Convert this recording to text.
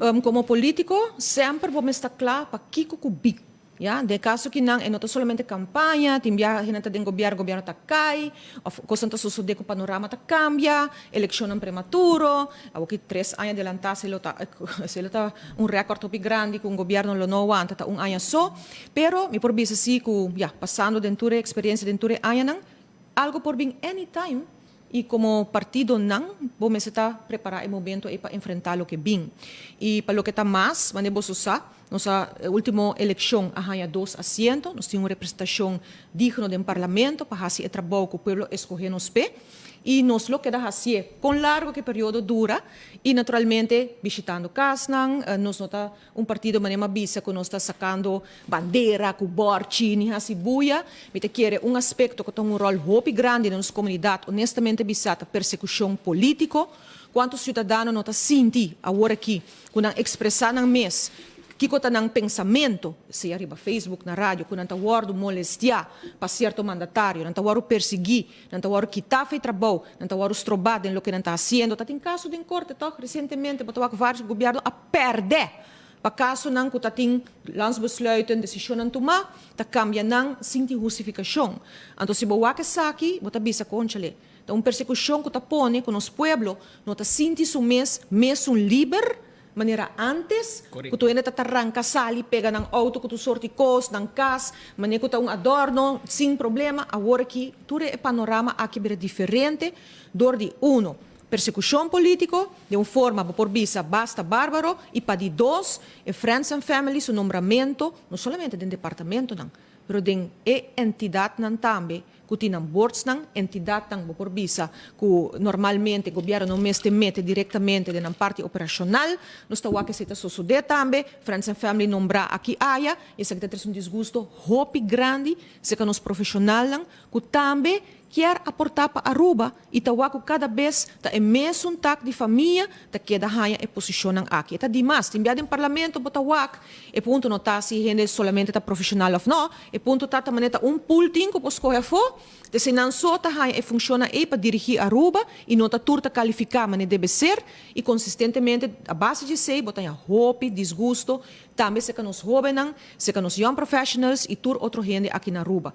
Como politico, semper bo mester ta cla pa kico cu bin. Ja, den caso cu nan, no ta solamente campaña, tin biaha hende den gobierno, gobierno ta cay, of cos ta sucede cu panorama ta cambia, eleccion prematuro, aki 3 aña adelanta, se lo ta un record hopi grandi cu un gobierno lo no aguanta, ta un aña so, pero mi por bisa si cu, ja, pasando den tur experiencia den tur aña nan, algo por bin anytime y como partido nan, bo mester ta prepara e momento ey pa enfrenta loke bin. Y pa loke ta mas, manera bo sa, nos ultimo eleccion a haya dos asiento, nos tin un representacion digno den parlamento pa haci e trabou cu pueblo a scoge nos p'e. Y nos lo keda haci con largo cu e periodo dura y naturalmente bishitando casnan. Nos no ta un partido, manera bisa, cu nos ta sacando bandera, cu borchi, ni haci buya. Mi ta kere un aspecto cu tin un rol hopi grandi den nos comunidad, honestamente bisa, ta persecucion politico. Cuanto ciudadano no ta sinti awor aki, cu nan expresa nan mes, kico ta nan pensamento, sea riba Facebook, na radio, cu nan ta wordo molestia pa cierto mandatario, nan ta wordo persegui, nan ta wordo kita fo'i trabou, nan ta wordo stroba den loke nan ta haciendo. Ta tin caso den corte, toch, recientemente, bo ta wak varios gobierno a perde. Pa caso nan cu ta tin landsbesluiten, decision nan tuma, ta cambia nan sin tin hustificacion. Anto si bo wak esaki, bo ta bisa conchale. Ta un persecucion cu ta pone cu nos pueblo no ta sinti su mes mes un liber manera antes, Correcto. cu tur hende ta ranca sali, pega nan auto cu tur sorto di cos, nan cas, manera cu ta un adorno, sin problema. Awor aki, tur e panorama aki bira diferente, door di uno, persecucion politico, di un forma, por bisa, basta barbaro, y pa di dos, e friends and family, su nombramento, no solamente den departamento nan, pero den e entidad nan tambe, cu tin nan boards nan, entidad nan, por bisa, cu normalmente gobierno no mester mete directamente den un parti operacional, nos ta wak esey ta sucede tambe, friends and family nombra aki aya, y esaki ta un disgusto hopi grandi, serca nos profesional nan, cu tambe kier aporta pa Aruba y ta wak cu cada bes ta e mesun tak di famia ta keda haya e posicion nan aki. Ta dimas, tin bia den parlamento bo ta wak, e punto no ta si hende solamente ta profesional of no, e punto ta ta manera un pool tin cu por scoge afo, te se nan so ta haya e funciona e pa dirigi Aruba y no ta tur ta califica manera debe ser y consistentemente a base di esey bo ta haya hopi disgusto tambe serca nos hobennan, serca nos young professionals y tur otro hende aki na Aruba.